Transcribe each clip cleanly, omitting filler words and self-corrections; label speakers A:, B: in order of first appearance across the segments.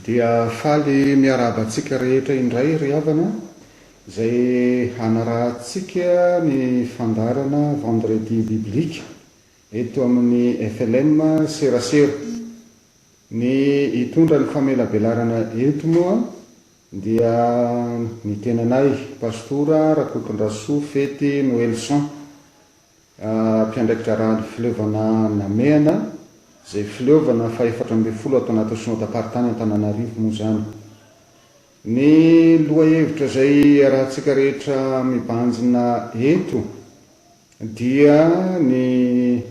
A: Dia faly miarahaba antsika rehetra indray ry havana izay hanarahantsika ny fandaharana Vendredi Biblique eto amin'ny flm Serasera. Ny hitondra ny famelabelarana eto moa dia ny tenanay Pastora Rakotondrasoa Fety Noelson. Mpiandraiki-draharahan'ny fileovana Namehana, izay fileovana faha-14 ato anatin'ny Synodam-paritany Antananarivo moa izany. Ny lohahevitra izay iarahantsika rehetra mibanjina eto dia ny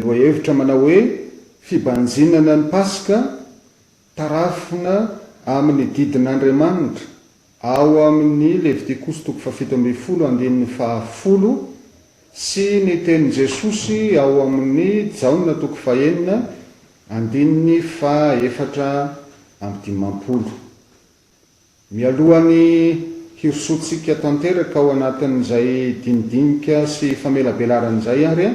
A: lohahevitra manao hoe Fibanjinana ny Paska tarafina amin'ny didin'Andriamanitra ao amin'ny Levitikosy toko fahafito ambin'ny folo andininy fahafolo sy ny tenin'i Jesosy ao amin'ny Jaona toko fahenina andininy faha-54. Mialohan'ny hirosoantsika tanteraka ao anatin'izay dinidinika sy famelabelarana izay ary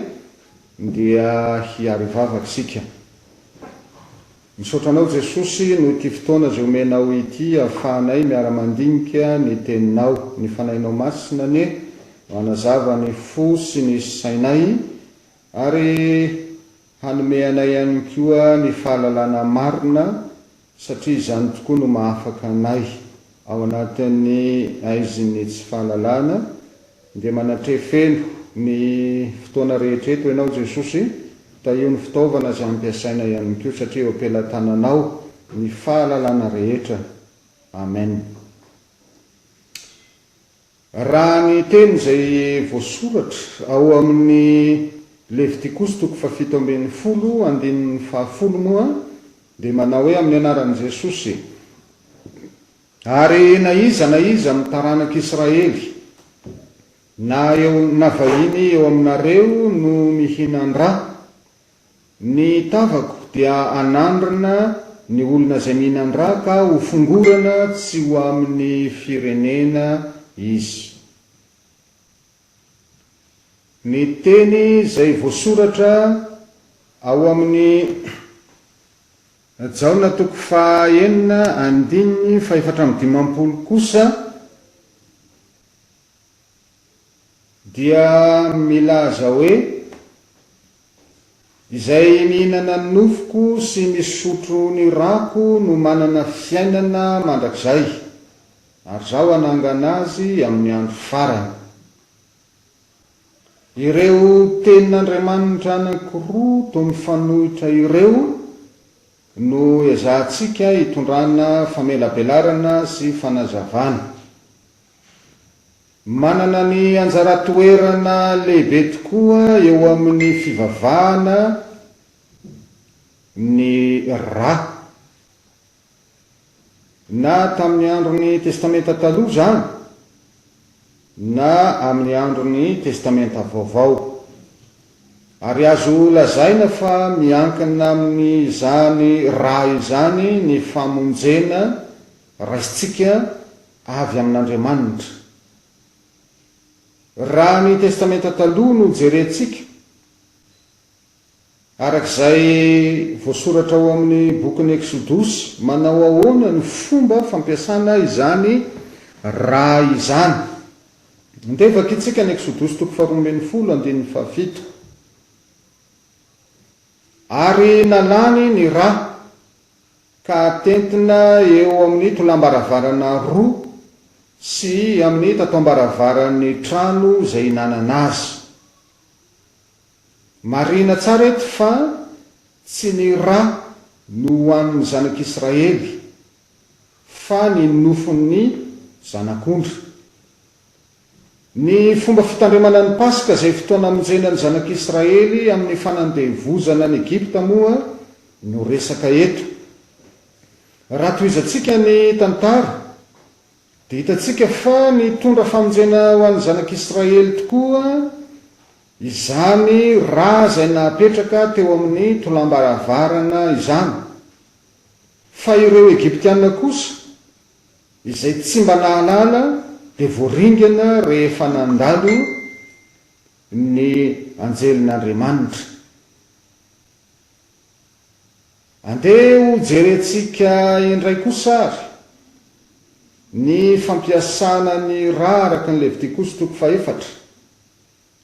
A: dia hiary vavaka isika. Misaotra Anao Jesosy noho ity fotoana izay omenao ity ahafahanay miara-mandinika ny Teninao. Ny Fanahinao Masina anie no hanazava ny fo sy ny sainay ary hanome anay ihany koa ny fahalalana marina satria izany tokoa no mahafaka anay ao anatin'ny aizin'ny tsy fahalalana dia manatreha feno ny fotoana rehetra eto Ianao Jesosy, tahio ny fitaovana izay ampiasaina ihany koa satria eo am-pelatananao ny fahalalana rehetra. Amen. Raha ny teny izay voasoratra ao amin'ny Levitikosy toko fahafito ambin'ny folo andininy fahafolo moa dia manao hoe amin'ny anaran'i Jesosy, Ary na iza na iza amin'ny taranak'Israely, na eo na vahiny eo aminareo no mihinan-dra, ny tavako dia hanandrina ny olona izay mihinan-dra ka ho fongorana tsy ho amin'ny firenena izy. Ny teny izay voasoratra ao amin'ny. Jaona toko faha-enina andininy fahefatra amby dimampolo kosa dia milaza hoe, Izay mihinana ny nofoko sy misotro ny rako no manana fiainana mandrakizay, ary Izaho hanangana azy amin'ny andro farany. Ireo tenin'Andriamanitra anankiroa toa mifanohitra ireo no ezahantsika hitondrana famelabelarana sy fanazavana. Manana ny anjara toerana lehibe tokoa eo amin'ny fivavahana ny ra. Na tamin'ny andron'ny Testamenta Taloha izany, na amin'ny andron'ny Testamenta Vaovao. Ary azo lazaina fa miankina amin'izany ra izany ny famonjena raisintsika avy amin'Andriamanitra. Raha ny Testamenta Taloha no jerentsika, Araka izay voasoratra ao amin'ny bokin'ny Eksodosy, manao ahoana ny fomba fampiasana izany ra izany? Andeha vakintsika ny Eksodosy toko faharoa ambin'ny folo andininy fahafito. Ary nalany ny ra, ka atentina eo amin'ny tolam-baravarana roa sy amin'ny tataom-baravaran'ny trano izay hinanana azy. Marihina tsara eto fa tsy ny ra no ho an'ny zanak'Israely, fa ny nofon'ny zanak'ondry. Ny fomba fitandremana ny Paska izay fotoana hamonjena ny zanak'Israely amin'ny fanandevozana an'i Egypta moa no resaka eto. Raha tohizantsika ny tantara dia hitantsika fa nitondra famonjena ho an'ny zanak'Israely tokoa izany ra izay napetraka teo amin'ny tolam-baravarana izany. Fa ireo Egyptiana kosa izay tsy mba nahalala dia voaringana rehefa nandalo ny anjelin'Andriamanitra. Andeha ho jerentsika indray kosa ary ny fampiasana ny ra araka ny Levitikosy toko fahefatra,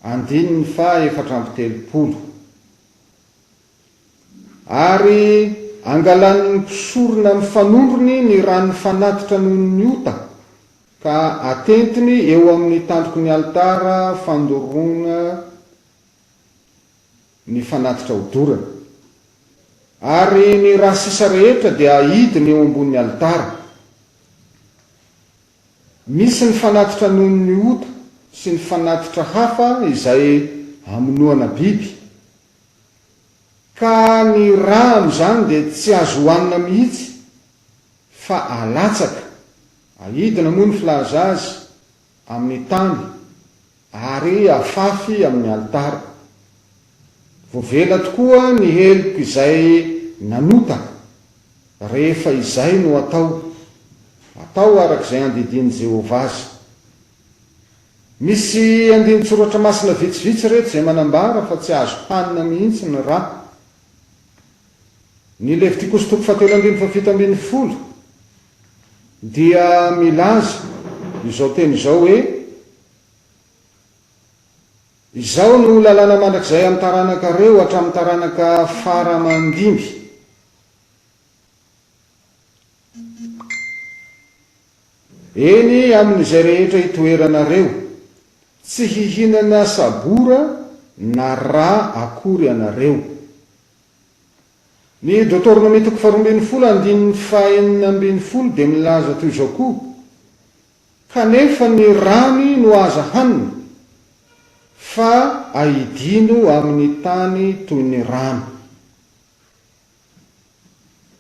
A: andininy faha 34. Ary angalan'ny mpisorona amin'ny fanondrony ny ran'ny fanatitra noho ny ota, ka atentiny eo amin'ny tandroky ny alitara fandoroana ny fanatitra hodorana. Ary ny ra sisa rehetra dia ahidiny eo ambonin'ny alitara. Misy ny fanatitra noho ny ota sy ny fanatitra hafa izay amonoana biby. Ka ny ra amin'izany dia tsy azo hohanina mihitsy fa alatsaka, ahidina moa ny filaza azy, amin'ny tany ary afafy amin'ny alitara. Voavela tokoa ny heloko izay nanota rehefa izay no atao. Atao araka izay andidian'i Jehovah azy. Misy andinin-tsoratra masina vitsivitsy ireto izay manambara fa tsy azo hanina mihitsy ny ra. Ny Levitikosy toko fahatelo andininy faha-17 dia milaza izao teny izao hoe, Izao no lalàna mandrakizay amin'ny taranakareo hatramin'ny taranaka fara aman-dimby. Eny, amin'izay rehetra itoeranareo, tsy hihinana sabora na rà akory ianareo. Ny Deoteronomia toko faharoa ambin'ny folo andininy fahenina ambin'ny folo dia milaza toy izao koa, Kanefa ny rany no aza hanina, fa ahidino amin'ny tany toy ny rano.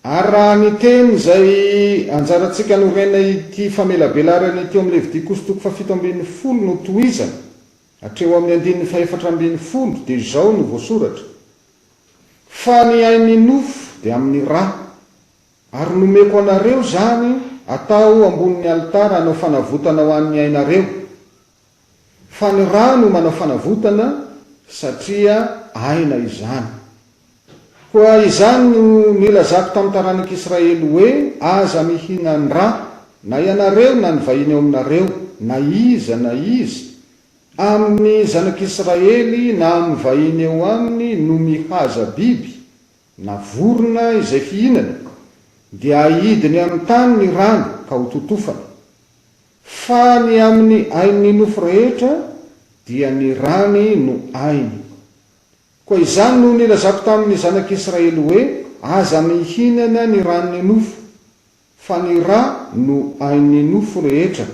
A: Ary raha ny teny izay anjarantsika norena ity famelabelarana ity ao amin'ny Levitikosy toko fahafito ambin'ny folo no tohizana, hatreo amin'ny andininy fahefatra ambin'ny folo, dia izao no voasoratra, Fa ny ain'ny nofo dia amin'ny ra, ary nomeko anareo izany atao ambonin'ny alitara hanao fanavotana ho an'ny ainareo. Fa ny ra no manao fanavotana, satria aina izany. Koa izany no nilazako tamin'ny taranak'Israely hoe, Aza mihinan-dra, na ianareo na ny vahiny eo aminareo, na iza na iza, Amin'ny zanak'Israely na amin'ny vahiny eo aminy no mihaza biby na vorona izay fihinana, dia ahidiny amin'ny tany ny rany ka hototofana. Fa ny amin'ny ain'ny nofo rehetra dia ny rany no ainy. Koa izany no nilazako tamin'ny zanak'Israely hoe, Aza mihinana ny ran'ny nofo, fa ny ra no ain'ny nofo rehetra.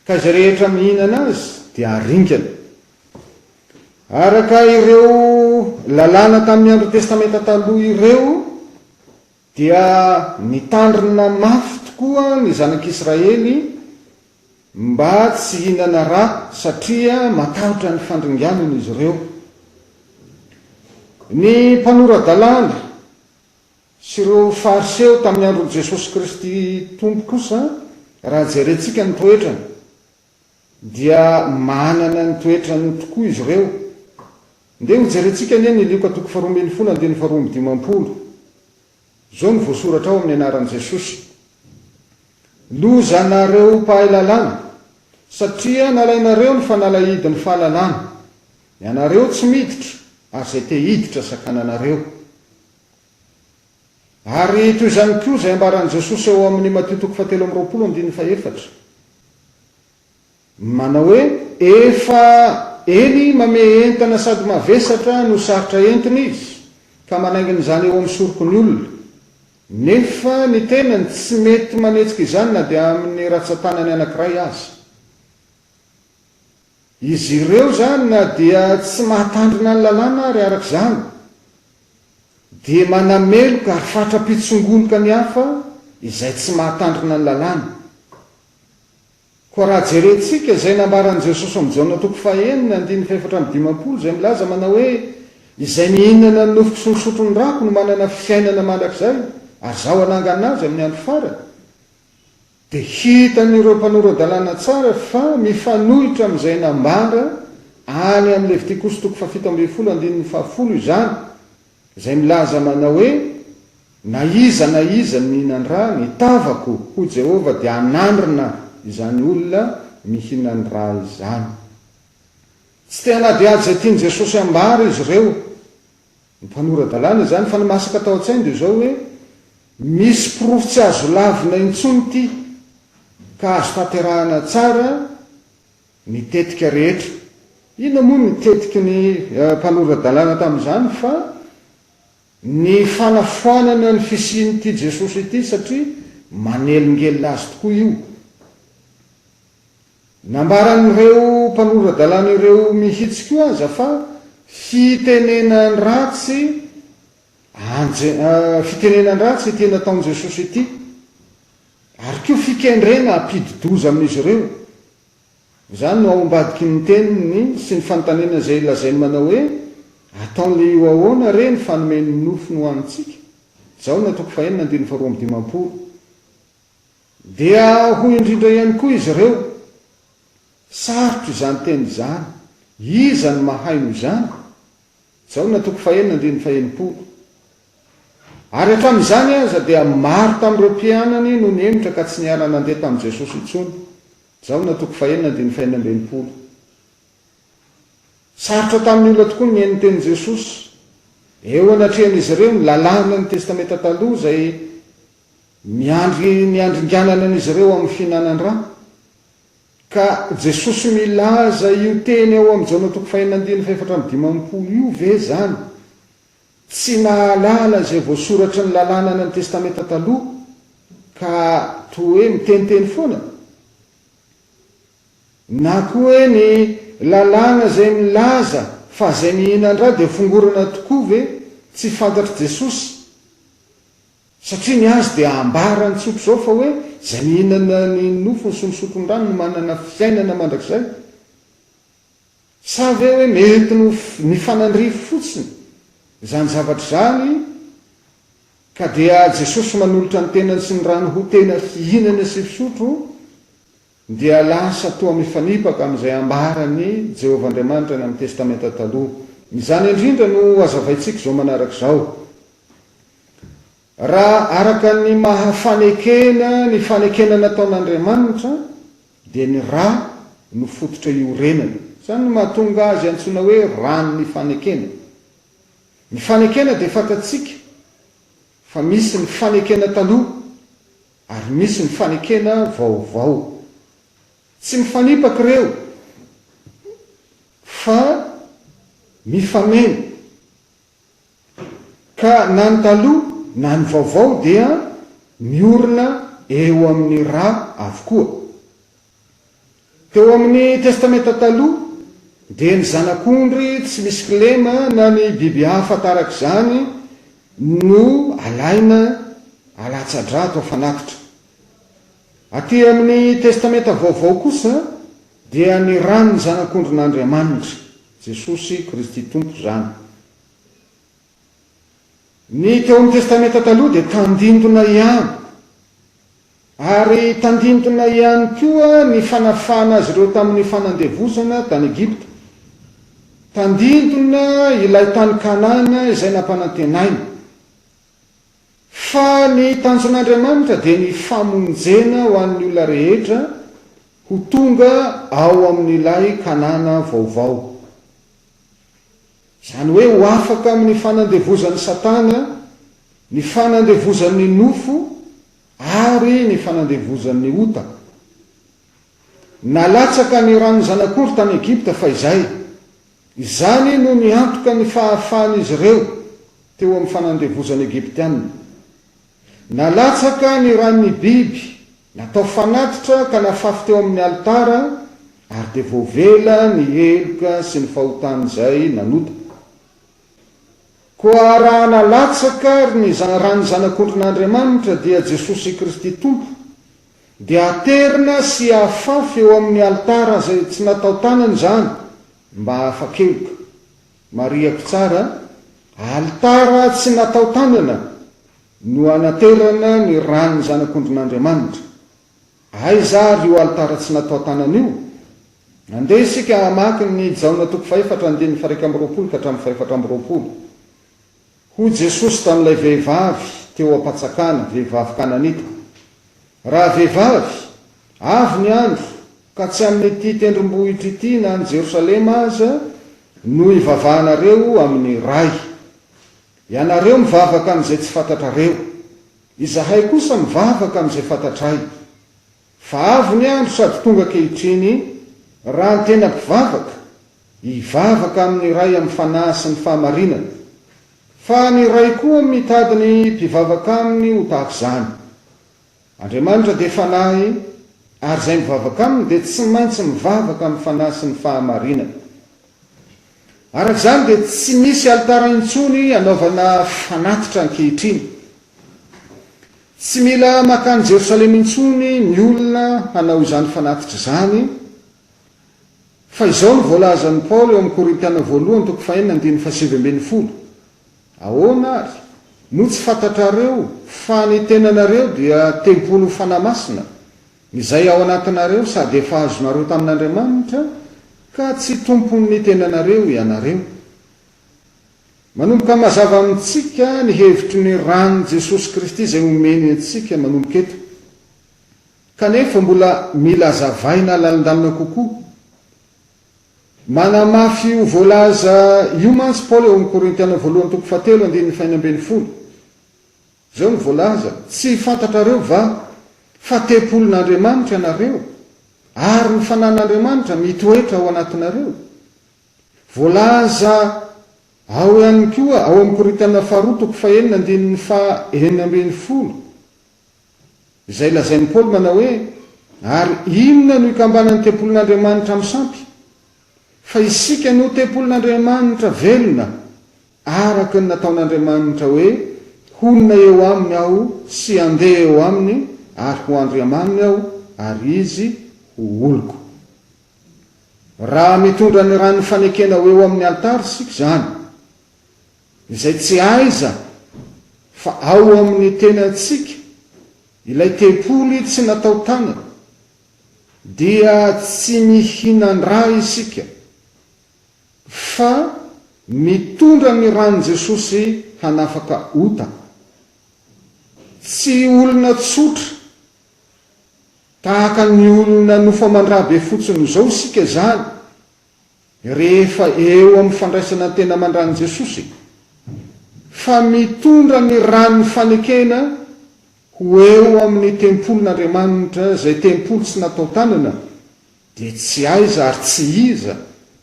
A: Ka izay rehetra mihinana azy dia haringana. Araka ireo lalàna tamin'ny andron'ny Testamenta Taloha ireo dia nitandrina mafy tokoa ny zanak'Israely mba tsy hihinana ra satria matahotra ny fandringanana izy ireo. Ny mpanora-dalàna Sy ireo Fariseo tamin'ny andron'i Jesosy Kristy Tompo kosa, raha jerentsika ny toetrany, dia manana ny toetrany tokoa izy ireo. Ndeha hojerentsika anie ny Lioka toko faharoa ambin'ny folo andininy faharoa amby dimampolo. Izao no voasoratra ao amin'ny anaran'i Jesosy, Lozanareo mpahay lalàna, satria nalainareo ny fanalahidin'ny fahalalana. Ianareo tsy miditra, ary izay te hiditra sakananareo. Ary toy izany koa izay ambaran'i Jesosy ao amin'ny Matio toko fahatelo amby roapolo andininy fahefatra. Manao hoe, Efa, eny, mamehy entana sady mavesatra no sarotra entina izy, ka manaingina izany eo amin'ny soroky ny olona. Nefa ny tenany tsy mety manetsika izany na dia amin'ny ratsan-tanany anankiray aza. Izy ireo izany na dia tsy mahatandrina ny lalàna ary araka izany dia manameloka ary fatra-pitsongoloka ny hafa izay tsy mahatandrina ny lalàna. Koa raha jerentsika izay nambaran'i Jesosy ao amin'ny Jaona toko fahenina andininy fahefatra amby dimampolo izay milaza manao hoe, Izay mihinana ny nofoko sy misotro ny rako no manana fiainana mandrakizay, ary Izaho hanangana azy amin'ny andro farany. Dia hitan'ireo mpanora-dalàna tsara fa mifanohitra amin'izay nambara any amin'ny Levitikosy toko fahafito ambin'ny folo andininy fahafolo izany, izay milaza manao hoe, Na iza na iza mihinan-dra ny tavako, hoy Jehovah, dia hanandrina izany olona mihinan-dra izany. Tsy te hanadihady izay tian'i Jesosy hambara izy ireo. Ny mpanora-dalàna izany, fa ny masaka tao an-tsainy dia izao hoe, Misy porofo tsy azo lavina intsony ity, ka azo tanterahana tsara ny tetika rehetra. Inona moa ny tetiky ny mpanora-dalàna tamin'izany fa ny fanafoanana ny fisian'ity Jesosy ity satria manelingelina azy tokoa io. Nambaran'ireo mpanora-dalàna ireo mihitsy koa aza fa fitenenan-dratsy anj fitenenan-dratsy ity nataon'i Jesosy ity, ary koa fikendrena hampidi-doza amin'izy ireo. Izany no ao ambadiky ny teniny sy ny fanontaniana izay lazainy manao hoe, Ataon'ilay io ahoana re ny fanome ny nofony ho hanintsika? Jaona toko fahenina andininy faharoa amby dimampolo. Dia hoy indrindra ihany koa izy ireo, Sarotra izany teny izany, iza no mahaino izany? Jaona toko fahenina andininy fahenimpolo. Ary hatramin'izany aza dia maro tamin'ireo mpianany no nihemotra ka tsy niara-nandeha tamin'i Jesosy intsony. Jaona toko fahenina andininy fahenina amby enimpolo. Sarotra tamin'ny olona tokoa ny nihaino ny tenin'i Jesosy. Eo anatrehan'izy ireo ny lalànan'ny Testamenta Taloha izay miandry ny handringanana an'izy ireo amin'ny fihinanan-dra. Ka Jesosy milaza io teny ao amin'ny Jaona toko fahenina andininy fahefatra amby dimampolo io ve izany tsy nahalala izay voasoratry ny lalàna any amin'ny Testamenta Taloha ka toa hoe miteniteny foana? Na koa hoe ny lalàna izay milaza fa izay mihinan-dra dia fongorana tokoa ve tsy fantatr'i Jesosy? Satria ny azy dia ambarany tsotra izao fa hoe izay mihinana ny nofony sy misotro ny rany no manana fiainana mandrakizay. Sa ve hoe mety no nifanandrify fotsiny izany zavatra izany ka dia Jesosy manolotra ny tenany sy ny rany ho tena fihinana sy fisotro dia lasa toa mifanipaka amin'izay ambaran'i Jehovah Andriamanitra any amin'ny Testamenta Taloha. Izany indrindra no hazavaintsika izao manaraka izao. Raha araka ny maha fanekena ny fanekena nataon'Andriamanitra dia ny ra no fototra iorenana. Izany no mahatonga azy antsoina hoe ran'ny fanekena. Ny fanekena dia fantatsika fa misy ny fanekena taloha ary misy ny fanekena vaovao. Tsy mifanipaka ireo fa mifameno. Ka na ny taloha na ny vaovao dia miorina eo amin'ny ra avokoa. Teo amin'ny Testamenta Taloha dia ny zanak'ondry tsy misy kilema na ny biby hafa taraka izany no alaina alatsa-dra atao fanatitra. Aty amin'ny Testamenta Vaovao kosa dia ny ran'ny Zanak'ondrin'Andriamanitra, Jesosy Kristy Tompo izany. Ny teo amin'ny Testamenta Taloha dia tandindona ihany, ary tandindona ihany koa ny fanafahana azy ireo tamin'ny fanandevozana tany Egypta. Tandindona ilay tany Kanana izay nampanantenaina. Fa ny tanjon'Andriamanitra dia ny famonjena ho an'ny olona rehetra ho tonga ao amin'ilay Kanana vaovao. Izany hoe ho afaka amin'ny fanandevozan'i Satana, ny fanandevozan'ny nofo ary ny fanandevozan'ny ota. Nalatsaka ny ran'ny zanak'ondry tany Egypta fahizay. Izany no niantoka ny fahafahan'izy ireo teo amin'ny fanandevozana Egyptiana. Nalatsaka ny ran'ny biby natao fanatitra ka nafafy teo amin'ny alitara, ary dia voavela ny heloka sy ny fahotan'izay nanota. Koa raha nalatsaka ary ny ran'ny Zanak'ondrin'Andriamanitra, dia Jesosy Kristy Tompo, dia aterina sy afafy eo amin'ny alitara izay tsy natao tanana izany, mba hahafa-keloka. Marihako tsara, alitara tsy natao tanana no anaterana ny ran'ny Zanak'ondrin'Andriamanitra. Aiza ary io alitara tsy natao tanana io? Andeha isika hamaky ny Jaona toko fahefatra andininy faha-21 ka hatramin'ny faha-24. Hoy Jesosy tamin'ilay vehivavy teo am-patsakana, vehivavy Kananita, Raha vehivavy, avy ny andro, ka tsy amin'ity tendrombohitra ity na any Jerosalema aza no hivavahanareo amin'ny Ray. Ianareo mivavaka amin'izay tsy fantatrareo. Izahay kosa mivavaka amin'izay fantatray. Fa avy ny andro sady tonga ankehitriny, raha ny tena mpivavaka, hivavaka amin'ny Ray amin'ny fanahy sy ny fahamarinana. Fa ny Ray koa mitady ny mpivavaka aminy ho tahaka izany. Andriamanitra dia fanahy, ary izay mivavaka aminy dia tsy maintsy mivavaka amin'ny fanahy sy ny fahamarinana. Araka izany dia tsy misy alitara intsony hanaovana fanatitra ankehitriny. Tsy mila mankany Jerosalema intsony ny olona hanao izany fanatitra izany, fa izao no voalazan'i Paoly ao amin'ny Korintiana voalohany toko fahenina andininy fahasivy ambinifolo, Ahoana àry? Moa tsy fantatrareo fa ny tenanareo dia tempoly ho Fanahy Masina, izay ao anatinareo sady efa azonareo tamin'Andriamanitra, ka tsy tompon'ny tenanareo ianareo? Manomboka mazava amintsika ny hevitry ny ran'i Jesosy Kristy izay omeny antsika manomboka eto. Kanefa mbola mila hazavaina lalindalina kokoa. Manamafy io voalaza io mantsy Paoly ao amin'ny Korintiana voalohany toko fahatelo andininy fahenina ambinifolo. Izao no voalaza, Tsy fantatrareo va fa tempolin'Andriamanitra ianareo, ary ny Fanahin'Andriamanitra mitoetra ao anatinareo? Voalaza ao ihany koa ao amin'ny Korintiana faharoa toko fahenina andininy faha-16, izay lazain'i Paoly manao hoe, Ary inona no ikambanan'ny tempolin'Andriamanitra amin'ny sampy? Fa isika no tempolin'Andriamanitra velona, araka ny nataon'Andriamanitra hoe, Honina eo aminy Aho sy handeha eo aminy, ary ho Andriamaniny Aho, ary izy ho oloko. Raha mitondra ny ran'ny fanekena ho eo amin'ny alitara isika izany, izay tsy aiza fa ao amin'ny tenantsika, ilay tempoly tsy natao tanana, dia tsy mihinan-dra isika, fa mitondra ny ran'i Jesosy hanafaka ota. Tsy olona tsotra Tahaka ny olona nofo aman-dra be fotsiny izao isika izany rehefa eo amin'ny fandraisana ny tena aman-dran'i Jesosy, fa mitondra ny ran'ny fanekena ho eo amin'ny tempolin'Andriamanitra izay tempoly tsy natao tanana dia tsy aiza ary tsy iza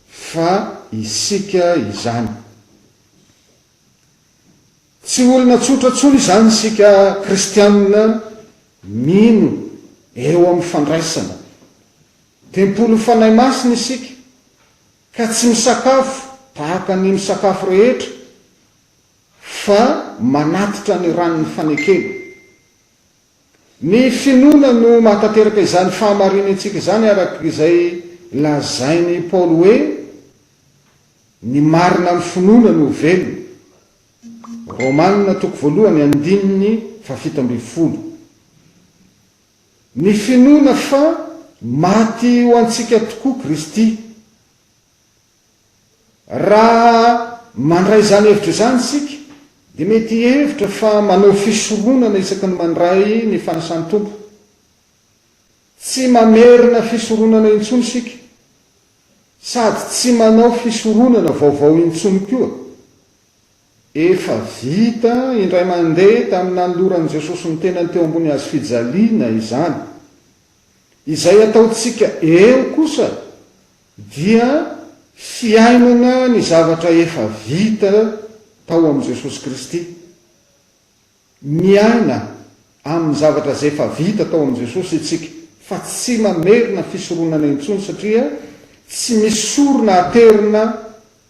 A: fa isika izany. Tsy olona tsotra intsony izany isika kristianina mino eo amin'ny fandraisana. Tempolin'ny Fanahy Masina isika ka tsy misakafo tahaka ny misakafo rehetra fa manatitra ny ran'ny fanekena. Ny finoana no mahatanteraka izany fahamarinantsika izany araka izay lazain'i Paoly hoe, Ny marina amin'ny finoana no ho velona. Romana toko voalohany andininy fahafito ambinifolo. Ny finoana fa maty ho antsika tokoa Kristy. Raha mandray izany hevitra izany isika dia mety hihevitra fa manao fisoronana isaky ny mandray ny fanasan'ny Tompo. Tsy mamerina fisoronana intsony isika. Sady tsy manao fisoronana vaovao intsony koa. Efa vita indray mandeha tamin'ny nanoloran'i Jesosy ny tenany teo ambony hazofijaliana izany. Izay ataontsika eo kosa dia fiainana ny zavatra efa vita tao amin'i Jesosy Kristy. Miaina. amin'ny zavatra izay efa vita tao amin'i Jesosy isika, fa tsy mamerina fisoronana intsony satria tsy misy sorona aterina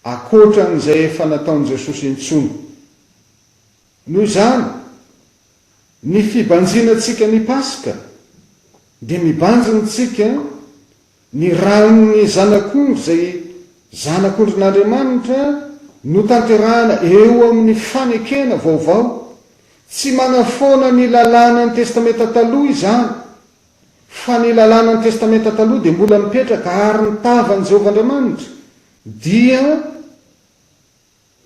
A: ankoatran'izay efa nataon'i Jesosy intsony. Noho izany, ny fibanjinantsika ny Paska dia mibanjina antsika ny ran'ny Zanak'ondry izay Zanak'ondrin'Andriamanitra notanterahana eo amin'ny fanekena vaovao. Tsy manafoana ny lalànan'ny Testamenta Taloha izany, fa ny lalànan'ny Testamenta Taloha dia mbola mipetraka ary ny tavan'i Jehovah Andriamanitra dia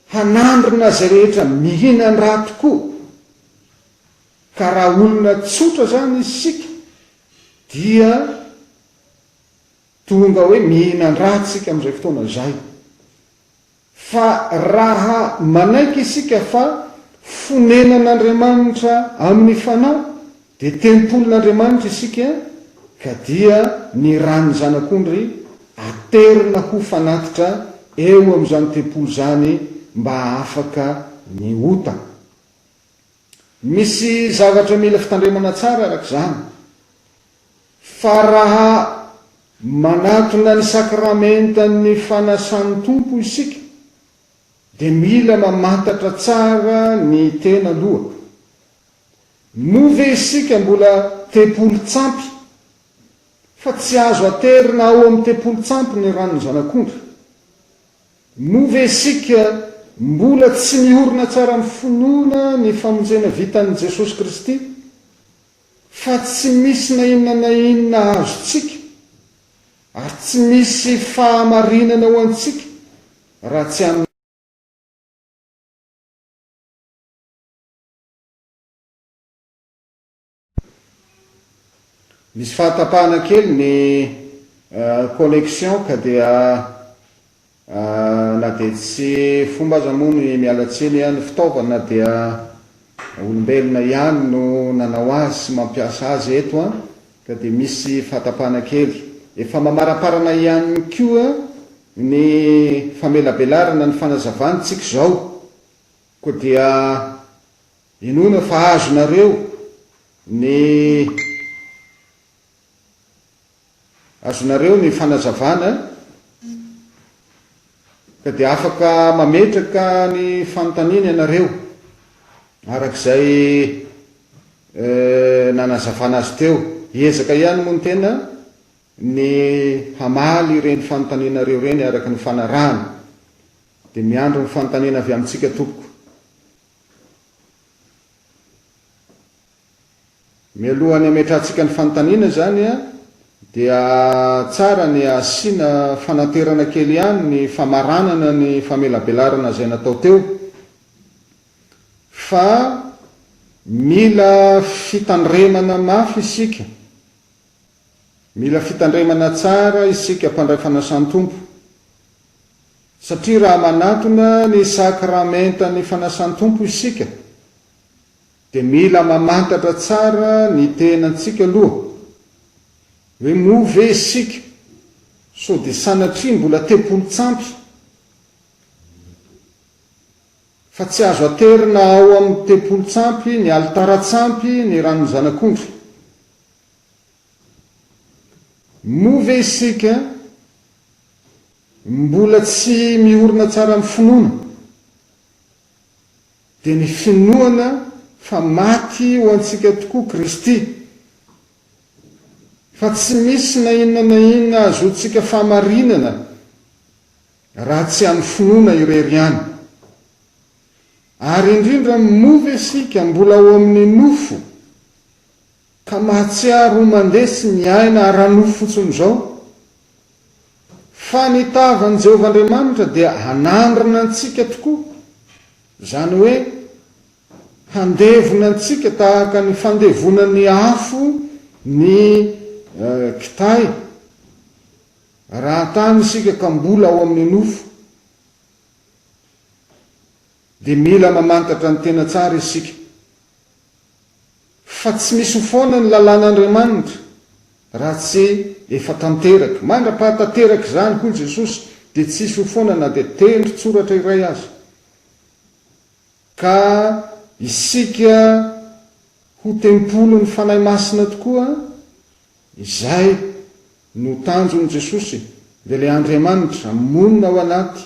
A: Hanandrina izay rehetra mihinan-dra tokoa. Ka raha olona tsotra izany isika dia tonga hoe mihinan-dra tsika amin'izay fotoana izay. Fa raha manaiky isika fa fonenan'Andriamanitra amin'ny fanahy dia tempolin'Andriamanitra isika ka dia ny ran'ny Zanak'ondry aterina ho fanatitra eo amin'izany tempoly izany mba hahafaka ny ota. Misy zavatra mila fitandremana tsara araka izany, fa raha manatona ny sakramentan'ny fanasan'ny Tompo isika dia mila mamantatra tsara ny tena aloha. Moa ve isika mbola tempolin-tsampy? Fa tsy azo aterina ao amin'ny tempolin-tsampy ny ran'ny Zanak'ondry. Moa ve isika mbola tsy miorina tsara amin'ny finoana ny famonjena vitan'i Jesosy Kristy? Fa tsy misy na inona na inona azontsika, ary tsy misy fahamarinana ho antsika raha tsy amin'ny. Misy fahatapahana kely ny connexion ka dia na dia tsy fomba aza moa ny miala tsiny ny fitaovana dia olombelona ihany no nanao azy sy mampiasa azy eto an, ka dia misy fahatapahana kely. Efa mamaraparana ihany koa ny famelabelarana ny fanazavantsika izao. Koa dia inoana fa azonareo ny azonareo ny fanazavana ka dia afaka mametraka ny fanontaniana ianareo araka izay nanazavana azy teo. Hiezaka ihany moa ny tena ny hamaly ireny fanontanianareo ireny araka ny fanarahana. Dia miandry ny fanontaniana avy amintsika tompoko. Mialohan'ny hametrahantsika ny fanontaniana izany dia tsara ny asiana fananterana kely ihany ny famaranana ny famelabelarana izay natao teo fa mila fitandremana mafy isika, mila fitandremana tsara isika mpandray fanasan-Tompo. Satria raha manatona ny sakramentan'ny fanasan-Tompo isika, dia mila mamantatra tsara ny tenantsika aloha, hoe moa ve isika sao dia sanatria mbola tempolin-tsampy, fa tsy azo aterina ao amin'ny tempolin-tsampy, ny alitaran-tsampy, ny ran'ny Zanak'ondry. Moa ve isika Mbola tsy miorina tsara amin'ny finoana, dia ny finoana fa maty ho antsika tokoa Kristy, fa tsy misy na inona na inona ahazoantsika fahamarinana raha tsy amin'ny finoana irery ihany. Ary indrindra moa ve isika mbola ao amin'ny nofo ka mahatsiaro ho mandeha sy miaina ara-nofo fotsiny izao? Fa ny tavan'i Jehovah Andriamanitra dia hanandrina antsika tokoa, izany hoe handevona antsika tahaka ny fandevonan'ny afo ny kitay, raha tany isika ka mbola ao amin'ny nofo. Dia mila mamantatra ny tena tsara isika. Fa tsy misy ho foana ny lalàn'Andriamanitra raha tsy efa tanteraka. Mandra-pahatanteraka izany, hoy Jesosy, dia tsy hisy ho foana na dia tendron-tsoratra iray aza. Ka isika. Ho tempolin'ny Fanahy Masina tokoa izay no tanjon'i Jesosy, dia ilay Andriamanitra monina ao anaty,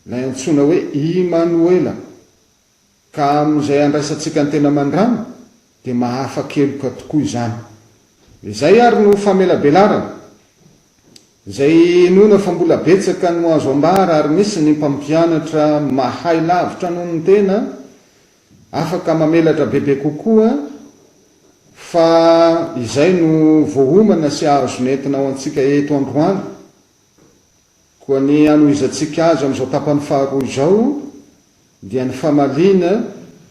A: ilay antsoina hoe Imanoela. Ka amin'izay andraisantsika ny tena aman-drano dia mahafa-keloka tokoa izany. Izay ary no famelabelarana, izay inoana fa mbola betsaka no azo ambara ary misy ny mpampianatra mahay lavitra noho ny tena, afaka mamelatra bebe kokoa fa izay no voaomana sy azo nentina ho antsika eto androany. Koa ny hanohizantsika azy amin'izao tapany faharoa izao dia ny famaliana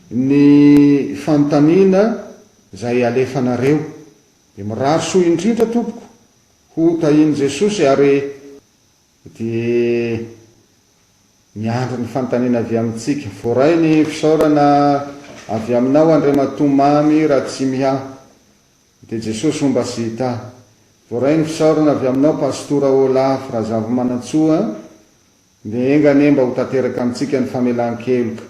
A: ny fanontaniana izay alefanareo. Dia mirary soa indrindra tompoko ho tahian'i Jesosy ary dia miandry ny fanontaniana avy amintsika. Voaray ny fisaorana avy aminao Andriamatoa Mamy Ratsimiha. Dia Jesosy homba sy hitahy. Voaray ny fisaorana avy aminao Pastora Olaf Razavimanantsoa, dia enga anie mba ho tanteraka amintsika ny famelan-keloka.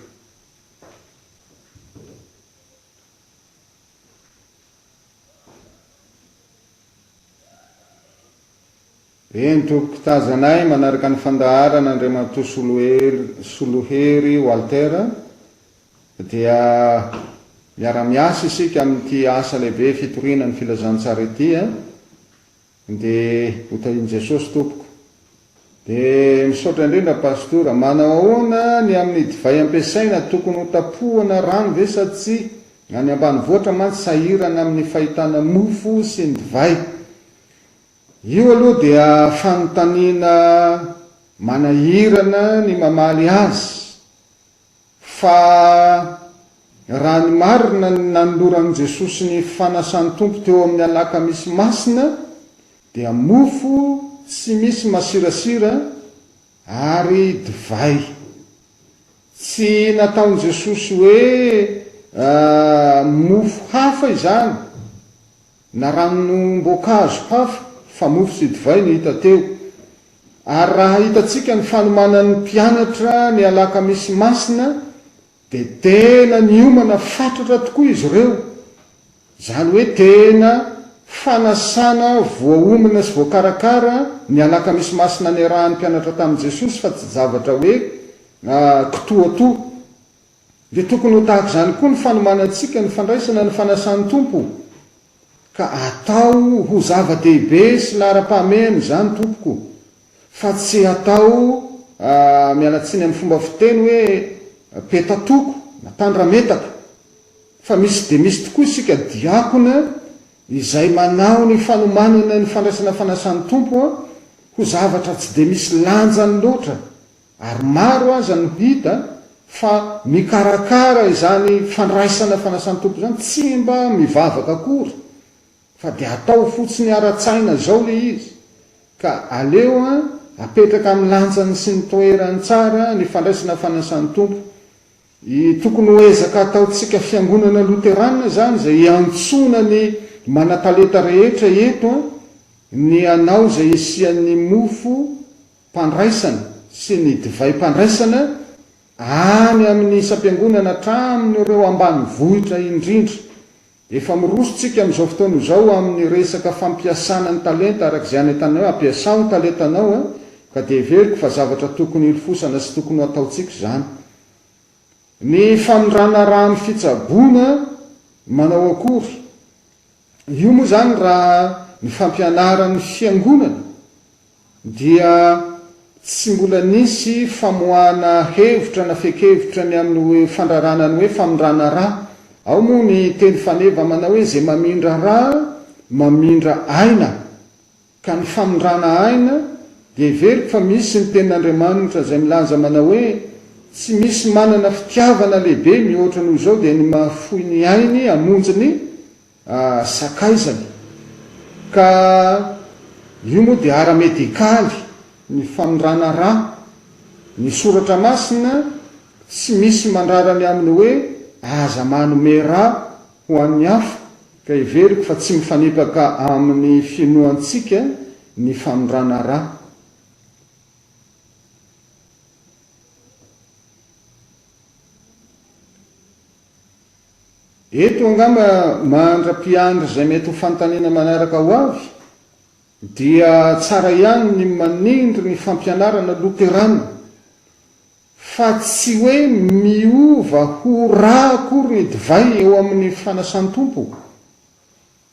A: Eny tompoko, tazanay manaraka ny fandaharana Andriamatoa Solohery Walter dia miara-miasa isika amin'ity asa lehibe fitoriana ny filazantsara ity a, dia ho tahian'i Jesosy tompoko. Dia misaotra indrindra Pastora. Manao ahoana ny amin'ny divay ampiasaina, tokony ho tapohana rano ve sa tsia? Any ambanivohitra mantsy sahirana amin'ny fahitana mofo sy ny divay. Io aloha dia fanontaniana manahirana ny mamaly azy fa raha ny marina ny nanoloran'i Jesosy ny fanasan'ny Tompo teo amin'ny alakamisy masina dia mofo tsy misy masirasira ary divay. Tsy nataon'i Jesosy hoe mofo hafa izany na ranom-boankazo hafa fa mofo sy divay no hita teo. Ary raha hitantsika ny fanomanan'ny mpianatra ny alakamisy masina dia tena niomana fatratra tokoa izy ireo. Izany hoe tena fanasana voaomana sy voakarakara ny alakamisy masina niarahan'ny mpianatra tamin'i Jesosy fa tsy zavatra hoe kitoatoa. Dia tokony ho tahaka izany koa ny fanomanantsika ny fandraisana ny fanasan'ny Tompo, ka atao ho zava-dehibe sy laharam-pahamehana izany tompoko, fa tsy atao, miala tsiny amin'ny fomba fiteny hoe petatoko na tandrametaka, fa misy dia misy tokoa isika diakona izay manao ny fanomanana ny fandraisana fanasan'ny Tompo ho zavatra tsy dia misy lanjany loatra. Ary maro aza no hita fa mikarakara izany fandraisana fanasan'ny Tompo izany tsy mba mivavaka akory fa dia atao fotsiny ara-tsaina izao le izy ka aleo apetraka amin'ny lanjany sy ny toerany tsara ny fandraisana fanasan'ny Tompo. I tokony ho ezaka ataontsika fiangonana loterana izany izay iantsoana ny manatalenta rehetra eto ny hanao izay hisian'ny mofo mpandraisana sy ny divaim-pandraisana any amin'ny isam-piangonana hatramin'ireo ambanivohitra indrindra. Efa miroso tsika amin'izao fotoana izao amin'ny resaka fampiasana ny talenta araka izay anentananao hoe ampiasao ny talentanao ka dia heveriko fa zavatra tokony hilofosana sy tokony ho ataontsika izany. Ny famindrana rà amin'ny fitsaboana manao akory? Io moa izany raha ny fampianaran'ny fiangonana dia tsy mbola nisy famoahana hevitra na fehin-kevitra ny amin'ny hoe fandrarana ny hoe famindrana rà. Ao moa ny teny faneva manao hoe izay mamindra rà mamindra aina. Ka ny famindrana aina dia heveriko fa misy ny tenin'Andriamanitra izay milaza manao hoe tsy misy manana fitiavana lehibe mihoatra noho izao dia ny mahafoy ny ainy hamonjy ny sakaizany. Ka io moa dia ara-medikaly ny famindrana rà. Ny soratra masina tsy misy mandrara ny amin'ny hoe aza manome rà ho an'ny hafa ka heveriko fa tsy mifanipaka amin'ny finoantsika ny famindrana rà. Eto angamba mandra-piandry izay mety ho fanontaniana manaraka ho avy dia tsara ihany ny manindry ny fampianarana loterana fa tsy hoe miova ho rà akory ny divay eo amin'ny fanasan'ny Tompo.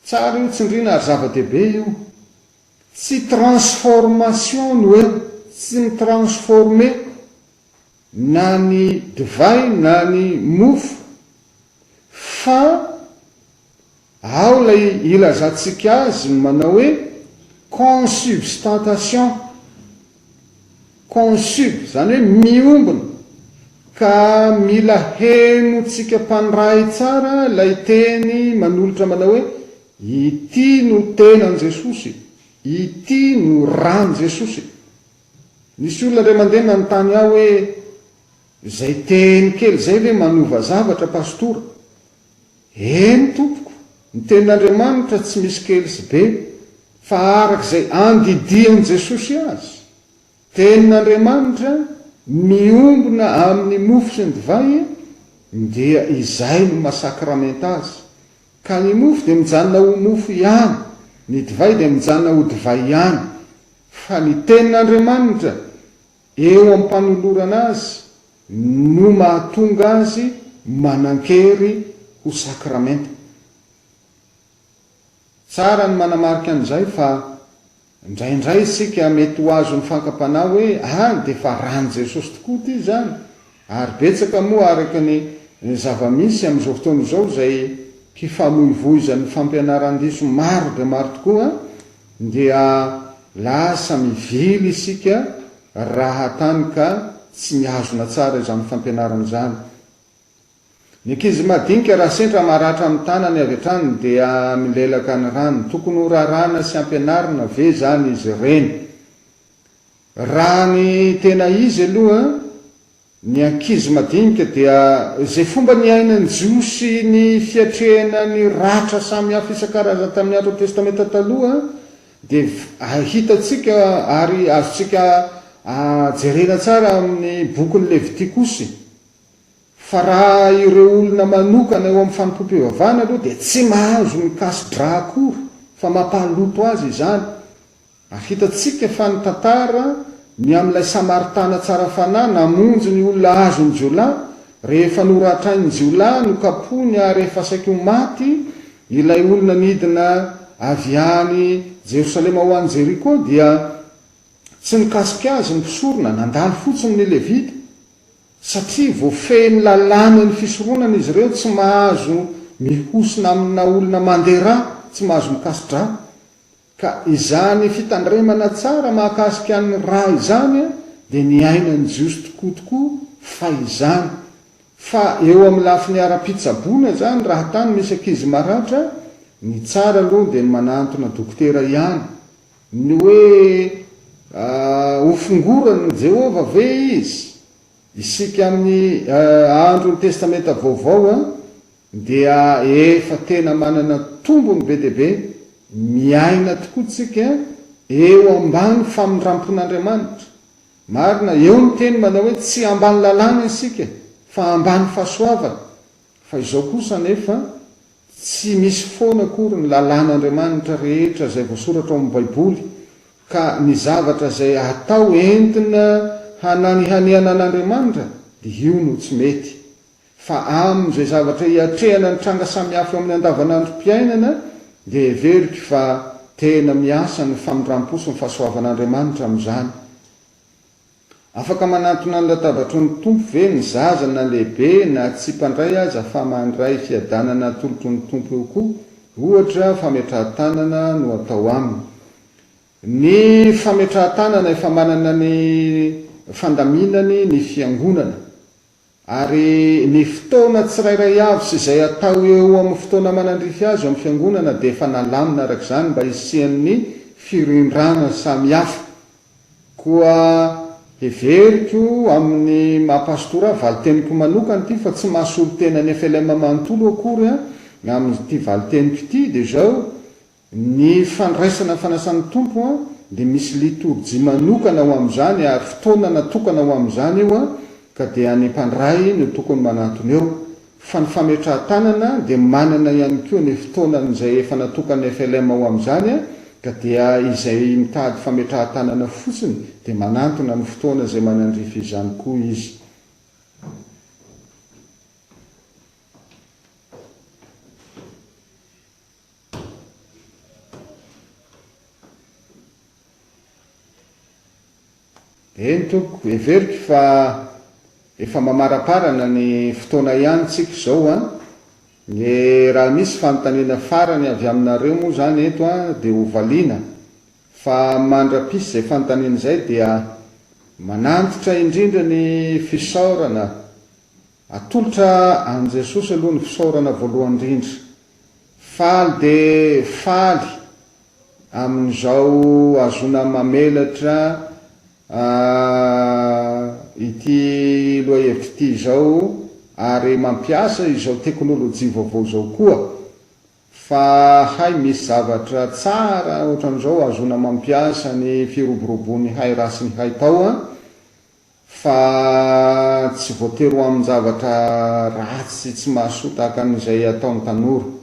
A: Tsara io tsindriana ary zava-dehibe io. Tsy transformation no eo, tsy mi-transformer na ny divay na ny mofo fa ao ilay ilazantsika azy ny manao hoe consubstantation, consub, izany hoe miombona, ka mila henontsika mpandray tsara ilay teny manolotra manao hoe ity no tenan'i Jesosy, ity no ràn'i Jesosy. Nisy olona indray mandeha nanontany ahy hoe, Izay teny kely izay ve manova zavatra Pastora? Eny tompoko, ny tenin'Andriamanitra tsy misy kely sy be, fa araka izay andidian'i Jesosy azy. Tenin'Andriamanitra miombona amin'ny mofo sy ny divay dia izay no maha sakramenta azy. Ka ny mofo dia mijanona ho mofo ihany, ny divay dia mijanona ho divay ihany. Fa ny tenin'Andriamanitra eo am-panolorana azy no mahatonga azy manan-kery ho sakramenta. Tsara ny manamarika an'izay fa indraindray isika mety ho azon'ny fankam-panahy hoe ah dia efa ran'i Jesosy tokoa ity izany ary betsaka moa araka ny zava-misy amin'izao fotoana izao izay hifamoivoizan'ny fampianaran-diso maro dia maro tokoa Dia lasa mivily isika raha tany ka tsy mihazona tsara izany fampianarana izany. Ny ankizy madinika raha sendra maratra amin'ny tanany avy hatrany dia milelaka ny rano. Tokony ho rarana sy ampianarina ve izany izy ireny? Raha ny tena izy aloha Ny ankizy madinika dia izay fomba niainan'ny Jiosy ny fiatrehana ny ratra samihafa isan-karazany tamin'ny andron'ny Testamenta Taloha dia hitantsika ary azontsika jerena tsara amin'ny bokin'ny Levitikosy fa raha ireo olona manokana eo amin'ny fanompoam-pivavahana aloha dia tsy mahazo mikasi-drà akory fa mampahaloto azy izany. Ary hitantsika fa ny tantara ny amin'ilay Samaritana tsara fanahy namonjy ny olona azon'ny jiolahy, rehefa noratrain'ny jiolahy, nokapohiny ary efa saiky ho maty ilay olona nidina avy any Jerosalema ho any Jeriko, dia tsy nikasika azy ny mpisorona, nandalo fotsiny ny Levita, satria voafehin'ny lalànan'ny fisoronana izy ireo, tsy mahazo mihosina amina olona mandeha rà, tsy mahazo mikasi-drà. Ka izany fitandremana tsara mahakasika ny ra izany dia niainan'ny Jiosy tokoa tokoa fahizany. Fa eo amin'ny lafiny ara-pitsaboana izany raha tany misy ankizy maratra, ny tsara aloha dia ny manantona dokotera ihany. Ny hoe hofongoran'i Jehovah ve izy? Isika amin'ny andron'ny Testamenta Vaovao dia efa tena manana tombony be dia be, miaina tokoa tsika eo ambany famindrampon'Andriamanitra. Marina, eo ny teny manao hoe tsy ambany lalàna isika fa ambany fahasoavana, fa izao kosa anefa tsy misy foana akory ny lalàn'Andriamanitra rehetra izay voasoratra ao amin'ny Baiboly, ka ny zavatra izay atao entina hananihanihana an'Andriamanitra dia io no tsy mety. Fa amin'izay zavatra iatrehana ny tranga samihafa eo amin'ny andavanandrom-piainana dia heveriko fa tena miasa ny famindram-po sy ny fahasoavan'Andriamanitra amin'izany. Afaka manantona ny latabatry ny Tompo ve ny zaza na lehibe na tsy mpandray aza fa mandray fiadanana atolotry ny Tompo eo koa, ohatra fametrahan-tanana no atao aminy. Ny fametrahan-tanana efa manana ny fandaminany ny Fiangonana. Ary ny fotoana tsirairay avy sy izay atao eo amin'ny fotoana manandrify azy eo amin'ny Fiangonana dia efa nalamina araka izany mba hisian'ny firindrana samihafa. Koa heveriko amin'ny maha pastora ahy, valin-teniko manokana ity fa tsy mahasolo tena ny flm manontolo akory amin'ity valin-teniko ity dia izao, Ny fandraisana ny fanasan'ny Tompo dia misy litorjia manokana ho amin'izany ary fotoana natokana ho amin'izany io ka dia ny mpandray no tokony manantona eo. Fa ny fametrahan-tanana dia manana ihany koa ny fotoanany izay efa natokan'ny FLM ho amin'izany ka dia izay mitady fametrahan-tanana fotsiny dia manantona amin'ny fotoana izay manandrify izany koa izy. Eny tompoko, heveriko fa efa mamaraparana ny fotoana ihany tsika izao an! Ny raha misy fanontaniana farany avy aminareo moa izany eto an dia ho valiana fa mandra-pisy izay fanontaniana izay dia manantitra indrindra ny fisaorana atolotra an'i Jesosy aloha ny fisaorana voalohany indrindra. Faly dia faly Amin'izao ahazoana mamelatra ity lohahevitra ity izao ary mampiasa izao teknolojia vaovao izao koa fa hay misy zavatra tsara ohatran'izao ahazoana mampiasa ny firoborobon'ny hay raha sy ny haitao an! Fa tsy voatery ho amin-javatra ratsy sy tsy mahasoa tahaka an'izay ataon'ny tanora.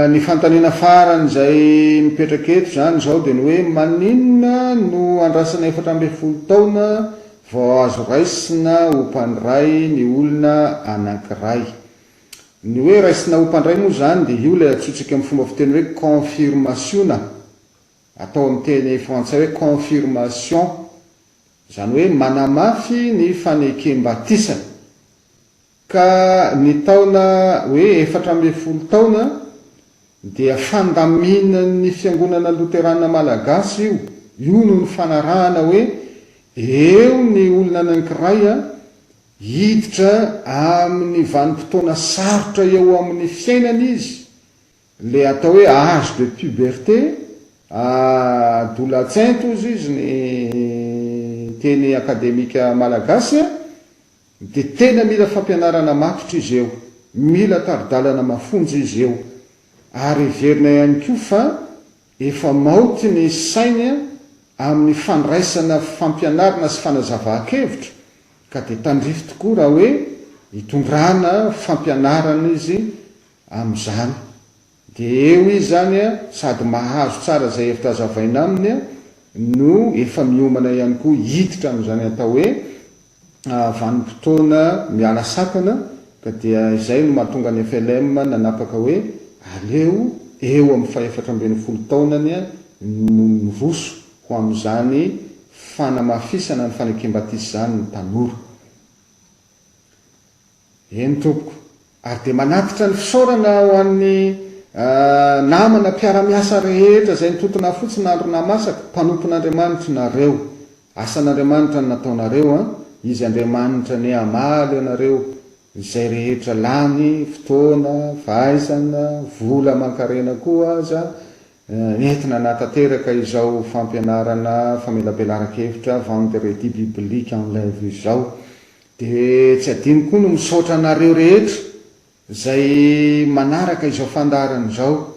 A: Ny fanontaniana farany izay mipetraka eto izany izao dia ny hoe maninona no andrasana 14 taona vao azo raisina ho mpandray ny olona anankiray? Ny hoe raisina ho mpandray moa izany dia io ilay antsointsika amin'ny fomba fiteny hoe confirmation-na, atao amin'ny teny frantsay hoe confirmation, izany hoe manamafy ny fanekem-batisany. Ka ny taona hoe 14 taona dia fandaminan'ny Fiangonana Loterana Malagasy io, io no nifanarahana hoe eo ny olona anankiray hiditra amin'ny vanim-potoana sarotra eo amin'ny fiainany izy, le atao hoe âge de puberté, adolatsento hozy izy ny teny akademika malagasy, Dia tena mila fampianarana matotra izy eo, mila tari-dalana mafonja izy eo, ary heverina ihany koa fa efa maoty ny sainy amin'ny fandraisana fampianarana sy fanazavan-kevitra ka dia tandrify tokoa raha hoe hitondrana fampianarana izy amin'izany. Dia eo izy izany sady mahazo tsara izay hevitra hazavaina aminy no efa miomana ihany koa hiditra amin'izany atao hoe vanim-potoana miala sakana ka dia izay no mahatonga ny FLM nanapaka hoe aleo eo amin'ny fahefatra ambinifolo taonany no miroso ho amin'izany fanamafisana ny fanekem-batisa izany ny tanora. Eny tompoko. Ary dia manatitra ny fisaorana ho an'ny namana mpiara-miasa rehetra izay nitontona fotsy nandro nahamasaka, mpanompon'Andriamanitra nareo. Asan'Andriamanitra ny nataonareo an! Izy Andriamanitra anie hamaly anareo izay rehetra lany, fotoana, fahaizana, vola aman-karena koa aza, nentina nahatanteraka izao fampianarana famelabelaran-kevitra Vendredi Biblique en Live izao. Dia tsy adino koa ny misaotra anareo rehetra izay manaraka izao fandaharana izao.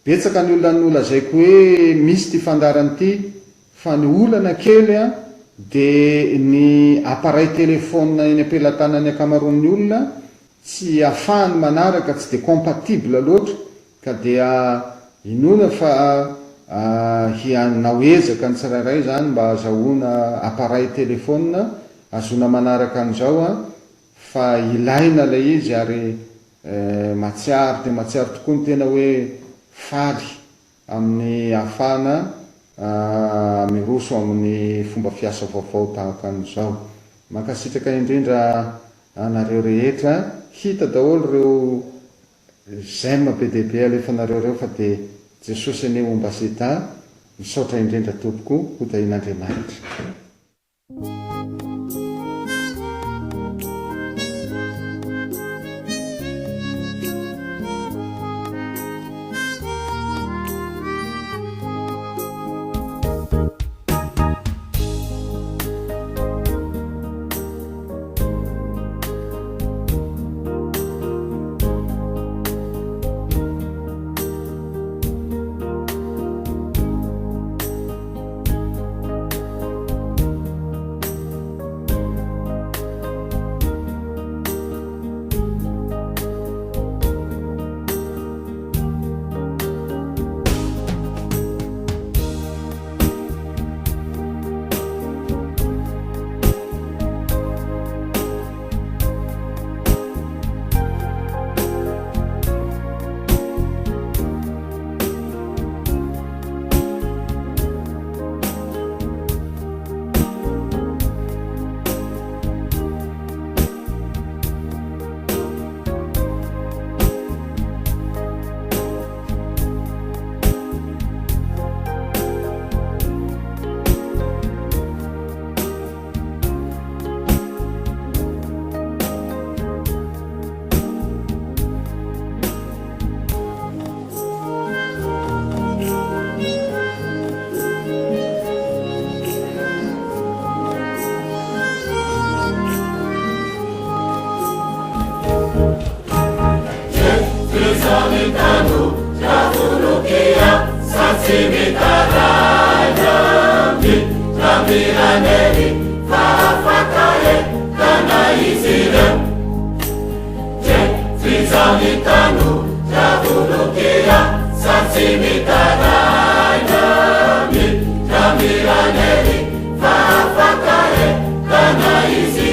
A: Betsaka ny olona nolazaiko hoe misy ity fandaharana ity fa ny olana kely dia ny appareil téléphone eny am-pelatanan'ny ankamaroan'ny olona tsy afahany manaraka, tsy dia compatible loatra ka dia inoana fa hianao ezaka ny tsirairay izany mba azahoana appareil téléphone azoana manaraka an'izao an, fa ilaina ilay izy ary mahatsiaro dia mahatsiaro tokoa ny tena hoe faly amin'ny ahafahana miroso amin'ny fomba fiasa vaovao tahaka an'izao. Mankasitraka indrindra anareo rehetra, hita daholo ireo j'aime be dia be alefanareo ireo fa dia Jesosy anie homba seta, misaotra indrindra tompoko, ho tahian'Andriamanitra.
B: tsy mitaraina Mitramiranely fa afaka entana izy ireo. Sa tsy mitaraina Mitramiranely fa afaka entana izy.